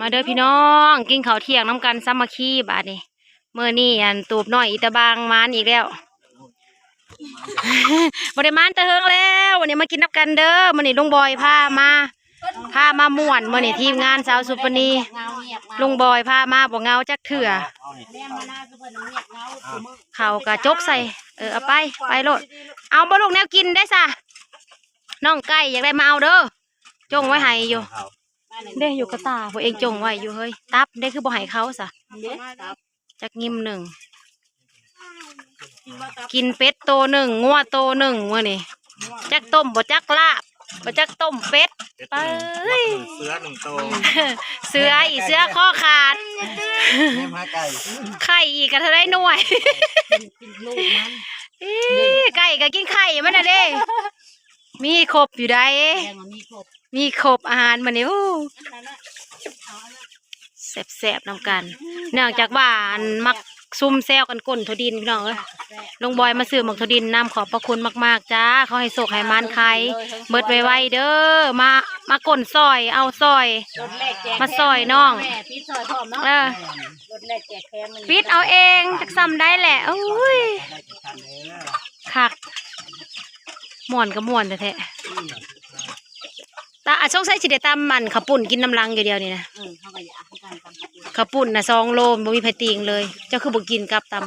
ມາເດີພີ່ນ້ອງ ກິນເຂົ້າທ່ຽງນຳກັນ ສາມັກຄີບາດນີ້. ມື້ນີ້ອັນຕູບນ້ອຍອີຕາບາງມານອີກແລ້ວ ບໍ່ໄດ້ມານແຕ່ເຫິງແລ້ວ. ມື້ນີ້ມາກິນນຳກັນເດີ ມື້ນີ້ລຸງບອຍພາມາ ພາມາມ່ວນ. ມື້ນີ້ທີມງານສາວສຸປະນີ ລຸງບອຍພາມາ ບໍ່ເຫງົາຈັກເທື່ອ. ເຂົ້າກະຈົກໃສ່ ເອີ ເອົາໄປ ໄປໂລດ. ເອົາບໍ່ລູກ ແນວກິນໄດ້ຊະ ນ້ອງໄກ່ຢາກໄດ້ມາເອົາເດີ ຈົ່ງໄວ້ໃຫ້ຢູ່. ເດ້ ຢູ່ກະຕ່າ ພວກເອງຈົ່ງໄວ້ຢູ່ເຮີ້ຍ. ຕັບເດ້ ຄືບໍ່ໃຫ້ເຂົາຊະ? ຈັກຍິມໜຶ່ງ ກິນເປັດໂຕໜຶ່ງ ງົວໂຕໜຶ່ງມື້ນີ້. ຈັກຕົ້ມ ບໍ່ຈັກລາບ ບໍ່ຈັກຕົ້ມເປັດ. ເປັດໜຶ່ງ ເອີຍ ງົວໜຶ່ງ ເສືອໜຶ່ງໂຕ ເສືອອີກ ເສືອຄໍຂາດ ແນມຫາໄກ່ ໄຂ່ອີກກະເທົ່າໃດໜ່ວຍ. ອີ ໄກ່ກະກິນໄຂ່ມັນນະເດ້. ມີຄົບຢູ່ໃດ໋ ແມ່ນວ່າມີຄົບ ມີຄົບອາຫານມື້ນີ້. ໂອ້ ແຊບໆນຳກັນ ເນື່ອງຈາກວ່າອັນມັກຊຸມແຊວກັນກົ້ນຖົ່ວດິນພີ່ນ້ອງເອີຍ. ແຊບ ລຸງບອຍມາຊື້ໝາກຖົ່ວດິນນຳ ຂອບພະຄຸນມາກໆຈ້າ. ຂໍໃຫ້ໂຊກໃຫ້ໝານຂາຍເບິດໄວໆເດີ ມາ ມາກົ້ນຊ່ອຍ ເອົາຊ່ອຍ ລົດແລກແຈກແຖມ ມາຊ່ອຍນ້ອງ ແມ່ ຕິດຊ່ອຍພ້ອມເນາະ. ເອີ ລົດແລກແຈກແຖມ ປິດເອົາເອງ ຈັກຊ່ຳໃດແຫຼະ. ໂອ້ຍ ຄັກ ມ່ວນກໍມ່ວນແທ້ໆ. ຕາ ອາ ສົງໄສຊິໄດ້ຕຳອັນເຂົ້າປຸ້ນກິນນຳຫຼັງຢູ່ດຽວນີ້ນະ. ເອີ ເຮົາກໍຢາກຄືກັນຕຳເຂົ້າປຸ້ນ ເຂົ້າປຸ້ນນະສອງໂລ ບໍ່ມີໃຜຕິງເລີຍ. ເຈົ້າຄືບໍ່ກິນກັບຕຳ ຫ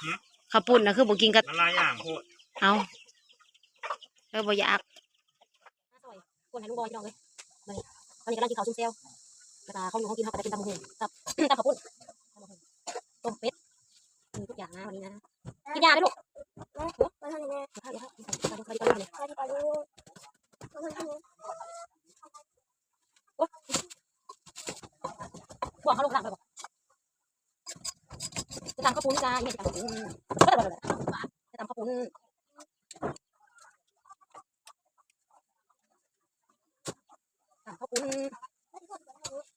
ຶ? ເຂົ້າປຸ້ນນະຄືບໍ່ກິນກັບ ມັນຫຼາຍຢ່າງໂພດ. ເອົ້າ ເອີ ບໍ່ຢາກ ມາຊ່ອຍ ຄົນໃຫ້ລຸງບອຍພີ່ນ້ອງເອີຍ. ມື້ນີ້ ຕອນນີ້ກຳລັງກິນເຂົ້າຊຸມແຊວ ແລ້ວກໍຂອງຢູ່ຂອງກິນ ເຮົາກໍໄດ້ກິນຕຳບັກຫຸ່ງກັບ ຕຳເຂົ້າປຸ້ນ ຕົ້ມເປັດ ມີທຸກຢ່າງນະ ວັນນີ້ນະ. ກິນຢາເດີລູກ ພວກເຮົາລົງຫຼັງໄປບໍ່? ຈະຕຳເຂົ້າປຸ້ນຈ້າ ອີ່ແມ່ຈະຕຳເຂົ້າປຸ້ນ ຈະຕຳເຂົ້າປຸ້ນ ຕຳເຂົ້າປຸ້ນ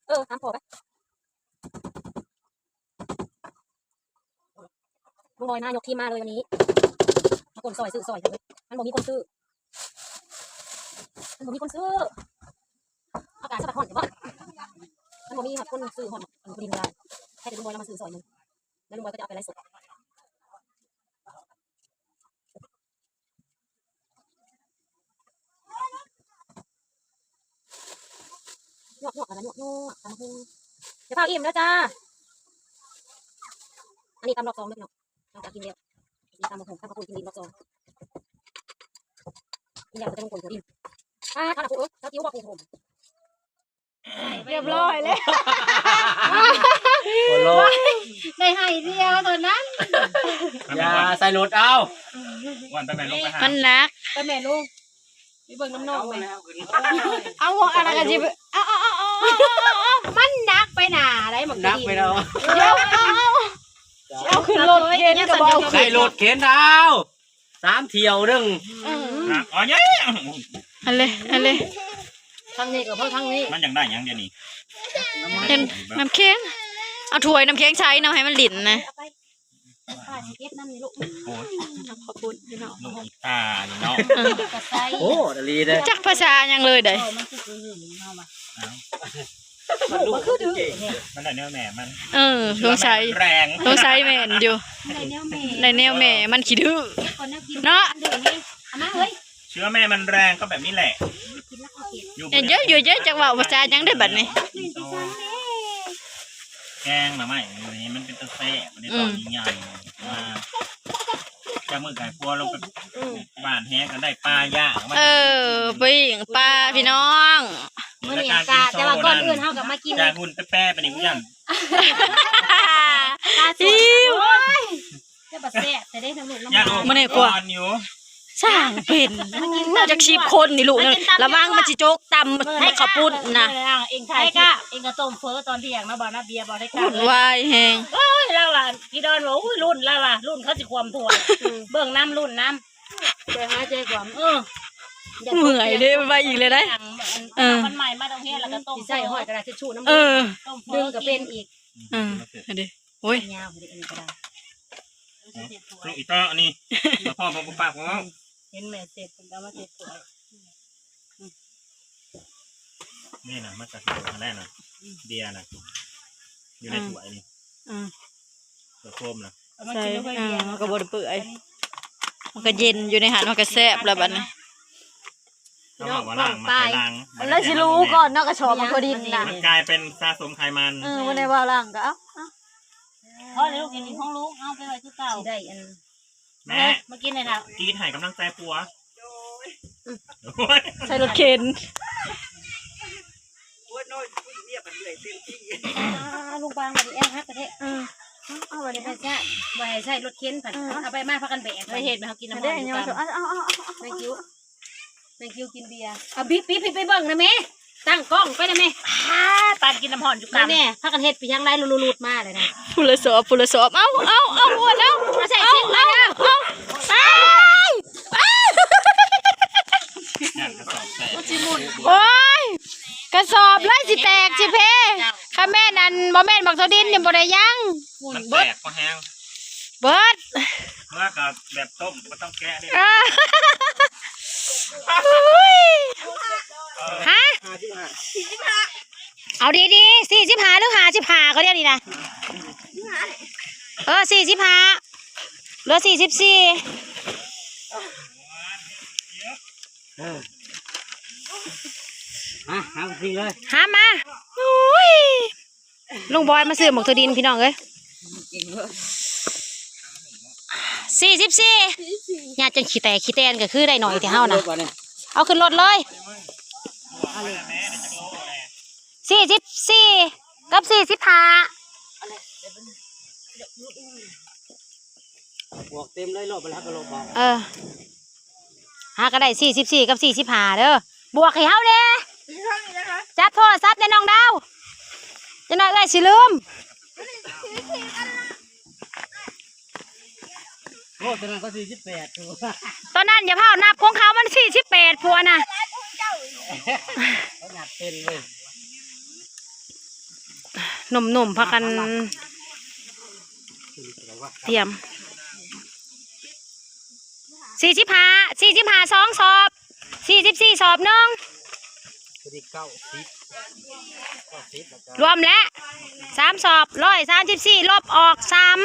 ເອີ ຕຳພໍໄປ. ລຸງບອຍມາ ຍົກທີມມາເລີຍວັນນີ້ ມາກົ້ນຊ່ອຍ ຊື້ຊ່ອຍ ມັນບໍ່ມີຄົນຊື້ ມັນບໍ່ມີຄົນຊື້. ອາກາດສະບາຍຮ້ອນຢູ່ບໍ່? ມັນບໍ່ມີຄົນຊື້ ຮ້ອນ ອັນ ດິນລາວ ໃຫ້ແຕ່ລຸງບອຍລາວມາຊື້ຊ່ອຍໜຶ່ງ ແລ້ວລຸງບອຍກໍຈະເອົາໄປໄລຟ໌ສົດ. ຍວກໆ ແລ້ວກໍຍວກໆ ຕຳບັກຫຸ່ງ ຢ່າຟ້າວອີ່ມເດີຈ້າ. ອັນນີ້ຕຳລອບສອງເດີພີ່ນ້ອງ ຫຼັງຈາກກິນແລ້ວ ຕຳບັກຫຸ່ງ ຕຳເຂົ້າປຸ້ນກິນອີກລອບສອງ. ກິນແລ້ວກໍຈະລົງກົ້ນໂພດອີກ. ອາ ທ່ານຜູ້ເອີຍ ສາວຈິ້ວບໍ່ປູກໂຮມ ຮຽບຮ້ອຍແລ້ວ ໂອ້ໂຫ ໄດ້ໃຫ້ດຽວເທົ່ານັ້ນ. ຢ່າໃສ່ລົດເອົາ ວ່ານໄປແມ່ລູກໄປຫາ ມັນໜັກ ໄປແມ່ລູກ ໄປເບິ່ງນຳນ້ອງແມ່. ເອົາ ອັນນັ້ນກໍຊິ ເອົາ ເອົາ ມັນໜັກໄປໜ້າໄດ໋ ມັນໜັກໄປເນາະ. ດຽວ ເອົາ ຊິເອົາຂຶ້ນລົດເຂັນກໍບໍ່ເອົາຂຶ້ນ ໃສ່ລົດເຂັນເອົາ. ສາມຖ້ຽວໜຶ່ງ ເອີ ອັນເລີຍ ອັນເລີຍ ທາງນີ້ກໍພໍທາງນີ້. ມັນຢາກໄດ້ຫຍັງດຽວນີ້? ເຫັນນ້ຳແຂງ ເອົາຖ້ວຍນ້ຳແຂງໃສ່ນຳໃຫ້ມັນຫຼິ້ນນະ. ປ້າຊິເກັບນຳນີ້ລູກ. ໂອ້ຍ ຂອບຄຸນພີ່ນ້ອງ ລູກອີຕານີ້ເນາະ. ເອີ ໂອ້ ດາລີເດ້ ຈັກພາສາຫຍັງເລີຍໃດ໋. ມັນຄືຄືຫຶງເຮົາວ່າ ມັນຄືດື້ ມັນໄດ້ແນວແມ່ມັນ. ເອີ ສົງໄສ ແຮງ ສົງໄສແມ່ນຢູ່ ໄດ້ແນວແມ່ ໄດ້ແນວແມ່ມັນຂີ້ດື້ເນາະ. ເອົາມາເຮີ້ຍ ເຊື້ອแม่มันแรงก็แบบนี้แหละ ຢູ່ ເອີ ເຢີ ເຢີ ຈັກເວົ້າພາສາຫຍັງໄດ້ບັດນີ້. ແກງໜໍ່ໄມ້ນີ້ມັນເປັນຕາແຊບ ມັນໄດ້ຕອນໃຫຍ່ໆ ມາ ຈາກມື້ກາຍຄົວລົງໄປ ອືມ ຫວ່ານແຫກັນໄດ້ປາຍ່າງມາ. ເອີ ປີ້ງປາພີ່ນ້ອງ. ມື້ນີ້ອາກາດ ແຕ່ວ່າກ່ອນອື່ນເຮົາກໍມາກິນ ຈາກຫຸ່ນແປະໆ ໄປນີ້ ອືມ ຫຍັງ ປາສົດ. ໂອ້ຍ ຈະບໍ່ແຊບແທ້ເດ້ທາງລູກນ້ຳ ມື້ນີ້ກວ່າ ອ່ອນຢູ່ ສ້າງເປັນ ຈັກສິບຄົນນີ້ລູກ ລະວັງມັນຊິຈົກຕຳເຂົ້າປຸ້ນນະ. ເອງຖ່າຍຄລິບ ເອງກໍຕົ້ມເຝີຕອນທ່ຽງເນາະ ບໍ່ນະເບຍ ບໍ່ໄດ້ການ ວຸ່ນວາຍແຮງ. ເອີຍ ລາວວ່າ ພີ່ດອນວ່າ ອຸ້ຍ ລຸ້ນ ລາວວ່າ ລຸ້ນ ເຂົາຊິຄວາມຖ້ວຍ ເບິ່ງນຳລຸ້ນນຳ. ໃຈຫາຍໃຈຄວາມ ເອີ ເມື່ອຍເດ້ ໄປອີກເລີຍໄດ໋. ເອີ ວັນໃໝ່ມາໂຮງຮຽນແລ້ວກໍຕົ້ມ ຊິໃຊ້ຫ້ອຍກະດາດທິດຊູ້ນຳ ເອີ ດຶງກໍເປັນອີກ. ເອີ ອັນນີ້ ໂອ້ຍ ຍາວເດ້ ອັນນີ້ກໍໄດ້ ລູກອີ່ຕໍ່ອັນນີ້ ມາພ້ອມບໍ່ປາກບໍ່ເວົ້າ. ເຫັນແມ່ເຊັດ ເພິ່ນກໍເອົາມາເຊັດຖ້ວຍ. ນີ້ນະ ມັນກະຄືຫັ້ນແຫຼະນະ ເບຍນະ ຢູ່ໃນຖ້ວຍນີ້ ອືມ ຖ້ວຍໂຟມນະ ໃສ່ ເອີ ມັນກະບໍ່ໄດ້ເປື່ອຍ ມັນກະເຢັນຢູ່ໃນຫັ້ນ ມັນກະແຊບແລ້ວບັດນີ້. ເຮົາວ່າລ້າງ ມັນໄປລ້າງ ແລ້ວຊິຮູ້ກ່ອນເນາະ ກະຊອບມັນກໍດິນນະ ມັນກາຍເປັນສະສົມໄຂມັນ ເອີ ບໍ່ໄດ້ວ່າລ້າງກະເອົາ ເອົາ ພໍແລ້ວ ກິນຂອງລູກ ເອົາໄປໄວ້ຄືເກົ່າ ຊິໄດ້ອັນ ແມ່ ມາກິນເລີຍເຖົ້າ ກຣີດໃຫ້ກຳລັງໃຈຜົວ ໂດຍ ໂອ້ຍ ໃສ່ລົດເຂັນ ໂອ້ຍ ນ້ອຍ ເມຍບັດເມື່ອຍເຕັມທີ່ ອ່າ ລຸງບາງບັດນີ້ແອວຫັກກະແທະ ເອີ ເອົາບັດນີ້ໄປຊະ ບໍ່ໃຫ້ໃຊ້ລົດເຂັນ ເອີ ເອົາໄປມາພາກັນແບກ ໄປເຮັດໃຫ້ເຮົາກິນນ້ຳຮ້ອນຢູ່ ເອົາ ເອົາ ເອົາ ແມ່ຄິວ ແມ່ຄິວກິນເບຍ ເອົາ ບິບ ບິບ ບິບ ໄປເບິ່ງນະແມ່ ຕັ້ງກ້ອງໄປນະແມ່ ອ່າ ປານກິນນ້ຳຮ້ອນຢູ່ກຳ ແມ່ ພາກັນເຮັດໄປທາງໃດ ຫຼຸດໆ ມາເລີຍນະ ຜູ້ລະສອບ ຜູ້ລະສອບ ເອົາ ເອົາ ເອົາ ອວດເອົາ ເອົາໃສ່ຊິງໄປເດີ ເອົາ ເອົາ ອ້າຍ ອ້າຍ ໂອ້ຍ ກະສອບເລີຍ ຊິແຕກຊິເພ ຄັນແມ່ນອັນ ບໍ່ແມ່ນບັກໂຕດິນນີ້ບໍ່ໄດ້ຫຍັງ ມັນແຕກພໍແຮງ ເບິດ ເມື່ອກໍແບບຕົ້ມ ບໍ່ຕ້ອງແກະເດ້ ອ່າ ຮະ ຫ້າສິບຫ້າ ເອົາດີໆ ສີ່ສິບຫ້າ ຫຼື ຫ້າສິບຫ້າ ກໍດຽວນີ້ນະ ເອີ ສີ່ສິບຫ້າ ເຫຼືອສີ່ສິບສີ່ ເອີ ມາ ຫາມາ ຫາມາ ໂອ້ຍ ລຸງບອຍມາຊື້ໝາກຖົ່ວດິນພີ່ນ້ອງເອີຍ ສີ່ສິບສີ່ ຍາດຈົນຂີ້ແຕກຂີ້ແຕນ ກໍຄືໄດ້ໜ້ອຍແທ້ເຮົານະ ເອົາຂຶ້ນລົດເລີຍ ສີ່ສິບສີ່ ກັບ ສີ່ສິບຫ້າ ບວກເຕັມເລີຍ ລົບໄປແລ້ວກໍລົບອອກ ເອີ ຫາກໍໄດ້ສີ່ສິບສີ່ກັບສີ່ສິບຫ້າເດີ ບວກໃຫ້ເຮົາແດ່ ຈັບໂທລະສັບແດ່ນ້ອງດາວ ຈັກໜ້ອຍເອື້ອຍຊິລືມ ໂອ້ ຕອນນັ້ນກໍສີ່ສິບແປດ ຕອນນັ້ນຢ່າພ້າວນັບ ຂອງເຂົາມັນສີ່ສິບແປດ ພວກນະ ເຂົານັບເປັນເວີຍ ໜຸ່ມໆ ພາກັນຕຽມ ສີ່ສິບຫ້າ ສີ່ສິບຫ້າ ສອງສອບ ສີ່ສິບສີ່ ສອບໜຶ່ງ ພໍດີ ເກົ້າສິບ ເກົ້າສິບ ລວມແລ້ວ ສາມສອບ ຮ້ອຍສາມສິບສີ່ ລົບອອກສາມ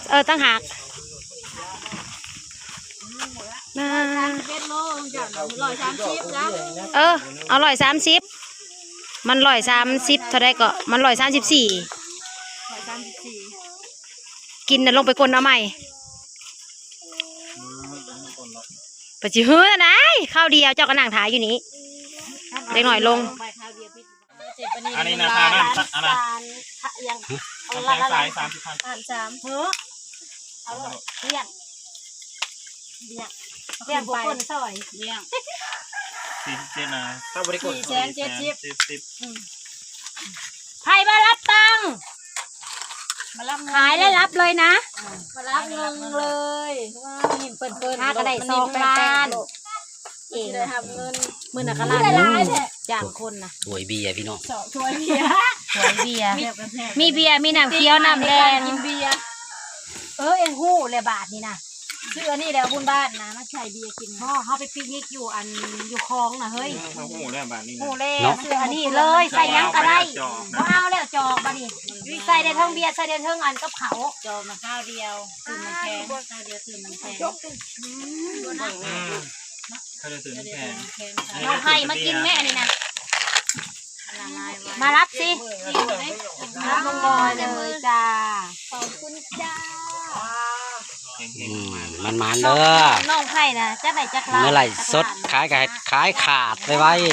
ເອີ ຕ່າງຫາກ ເອີ ເອົາຮ້ອຍສາມສິບ ມັນຮ້ອຍສາມສິບເທົ່າໃດເກາະ ມັນຮ້ອຍສາມສິບສີ່ ຮ້ອຍສາມສິບສີ່ ກິນນະ ລົງໄປກົ້ນເອົາໃໝ່ ປະຈິຮືນນະ ຄາວດຽວເຈົ້າກໍນັ່ງຖ້າຢູ່ນີ້ ເດັກນ້ອຍລົງ ອັນນີ້ນະ ຄ່ານ້ຳ ອັນນັ້ນ ນ້ຳແຂງໃສ ສາມສິບພັນ ລ້ານສາມ ເອີ ເອົາໂລດ ລ້ຽງ ລ້ຽງ ລ້ຽງໄປ ບໍ່ຄົນຊ່ອຍ ລ້ຽງ ສີ່ສິບເຈັດນະ ຖ້າບໍ່ໄດ້ກົດ ສີ່ແສນເຈັດສິບ ສີ່ແສນເຈັດສິບ ອືມ ໃຜມາຮັບຕັງ ມາຮັບເງິນ ຂາຍແລ້ວຮັບເລີຍນະ ມາຮັບເງິນເລີຍ ຫາກໍໄດ້ສອງລ້ານ ເອງ ໄດ້ຮັບເງິນ ມື້ນະກະລ້ານ ຈ້າງຄົນນະ ຖ້ວຍເບຍພີ່ນ້ອງ ຖ້ວຍເບຍ ຖ້ວຍເບຍ ມີເບຍ ມີນ້ຳຂຽວ ນ້ຳແດງ ກິນເບຍ ເອີ ເອງຮູ້ແລ້ວບາດນີ້ນະ ຊື້ອັນນີ້ແລ້ວບຸນບ້ານນະ ມາໃສ່ເບຍກິນ ບໍ່ ເຮົາໄປປິກນິກຢູ່ອັນ ຢູ່ຄອງນະເຮີ້ຍ ເຮົາຮູ້ແລ້ວບາດນີ້ນະ ຮູ້ແລ້ວ ເນາະ ຊື້ອັນນີ້ເລີຍ ໃສ່ຫຍັງກໍໄດ້ ບໍ່ເອົາແລ້ວຈອກບາດນີ້ ໃສ່ໄດ້ເທິງເບຍ ໃສ່ໄດ້ເທິງອັນກັບເຂົ້າ ຈອກນະ ຄາວດຽວ ຕື່ມນ້ຳແຂງ ຄາວດຽວຕື່ມນ້ຳແຂງ ອືມ ເຂົາຈະຊື້ນ້ຳແຂງ ນ້ອງໄພມາກິນແມ່ອັນນີ້ນະ ມາຮັບຊິ ມາຮັບນ້ອງບອຍເລີຍຈ້າ ຂອບຄຸນຈ້າ ອືມ ໝານໆເດີ ນ້ອງໄພນະ ຈັກໄດ້ຈັກລ້ານ ເມື່ອໄລສົດຂາຍກໍໃຫ້ຂາຍຂາດໄວໆ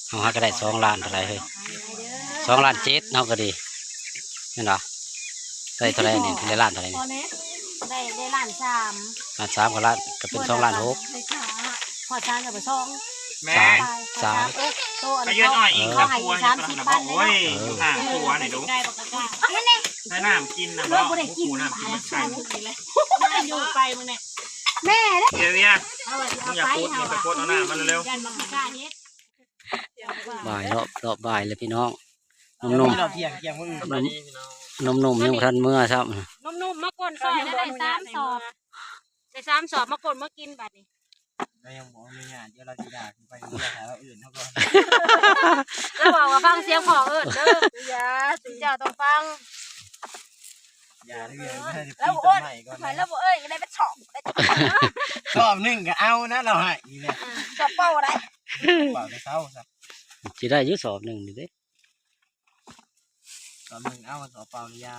ເຮົາຫາກໍໄດ້ສອງລ້ານເທົ່າໃດເຮີ້ຍ ສອງລ້ານເຈັດ ເຮົາກໍດີ ແມ່ນບໍ່? ໄດ້ເທົ່າໃດນີ້? ໄດ້ລ້ານເທົ່າໃດນີ້? ໄດ້ ໄດ້ລ້ານສາມ ລ້ານສາມກໍລ້ານ ກໍເປັນສອງລ້ານຫົກ ຮອດສາມກໍສອງ ແມ່ ສາມ ສາມ ໂອ້ ໂຕອັນ ໄປຢືນອ້ອຍອີກ ເຂົາໃຫ້ອີກສາມສິບພັນເດ້ ໂອ້ຍ ເອີ ຢູ່ຫ່າງຜົວນີ້ດູ ໃກ້ບັກກະກາ ໃສ່ນ້ຳກິນນະ ບໍ່ ບໍ່ໄດ້ກິນ ນ້ຳກິນມັນໄຂ່ ຢູ່ໄປມື້ນີ້ ແມ່ເດ້ ເວຍ ເວຍ ມຶງຢ່າປົດນີ້ ໄປປົດເອົານ້ຳມາເລັວໆ ຢ້ານບັກກະກາເຮັດ ບ່າຍ ຮອບ ຮອບບ່າຍແລ້ວພີ່ນ້ອງ ໜຸ່ມໆ ເຮົາມາຮອດທ່ຽງ ທ່ຽງມື້ອື່ນ ໜຸ່ມໆ ຍັງບໍ່ທັນເມືອຊ້ຳ ໜຸ່ມໆ ມາກົນຊ່ອຍໄດ້ສາມສອບ ສາມສອບມາກົນມາກິນບາດນີ້ ລາວຍັງບໍ່ອະນຸຍາດ ດຽວລາວຊິດ່າຂຶ້ນໄປເຮືອນ ຖ້າລາວເອີ້ນເຮົາກ່ອນ ລາວບອກວ່າຟັງສຽງພໍ່ເອີ້ນເດີ ຢ່າ ເຈົ້າຕ້ອງຟັງ ຢ່າເລື່ອຍ ລາວບໍ່ເອີ້ນ ຂ້ອຍລາວບໍ່ເອີ້ນກໍໄດ້ເປັນສອບ ສອບໜຶ່ງກໍເອົານະ ລາວໃຫ້ນີ້ແຫຼະ ສອບເປົ່າໄດ້ ເປົ່າແຕ່ເຊົ້າຊະ ຊິໄດ້ຢູ່ສອບໜຶ່ງນີ້ເດ້ ສອບໜຶ່ງເອົາ ສອບເປົ່ານີ້ຢ່າ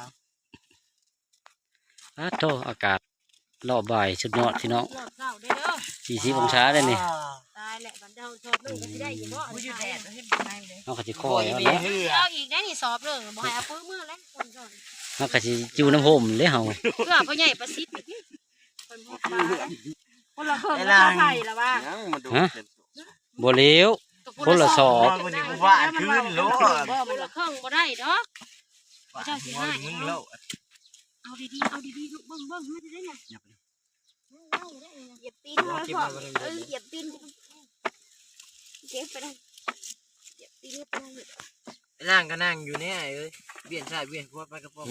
ອາໂທ້ ອາກາດລອບບ່າຍສຸດຍອດພີ່ນ້ອງ ລອບເຊົ້າເດີ ສີ່ສິບອົງສາເດ້ນີ້ ຕາຍແລ້ວ ບັດເຮົາສອບໜຶ່ງກໍຊິໄດ້ຢູ່ບໍ່ ບໍ່ຢູ່ແດດ ເຮົາກໍຊິຄ່ອຍເອົາເນາະ ເອົາອີກໄດ້ນີ້ສອບໜຶ່ງ ບໍ່ໃຫ້ເອົາປືມືແລ້ວ ເຮົາກໍຊິຢູ່ນຳຮົ່ມເດ້ເຮົາ ເພື່ອພໍ່ໃຫຍ່ປະສິດ ຄົນລະເຄິ່ງກໍເທົ່າໄຜລະວ່າ ຍັງມາດູ ຮະ? ບໍ່ແລ້ວ ຄົນລະສອບ ວ່າຄືນໂລດ ບໍ່ ມັນລະເຄິ່ງບໍ່ໄດ້ດອກ ເຈົ້າຊິໃຫ້ ເອົາດີໆ ເອົາດີໆ ລູກ ເບິ່ງໆ ເຮົາຈະໄດ້ຫຍັງ ຢຽບຕີນເຮົາ ເອີ ຢຽບຕີນ ເກັບໄປໄດ້ ຢຽບຕີນໄປໄດ້ ນັ່ງກໍນັ່ງຢູ່ແນ່ເອີຍ ວຽນຊ້າຍວຽນຂວາໄປກະປອງ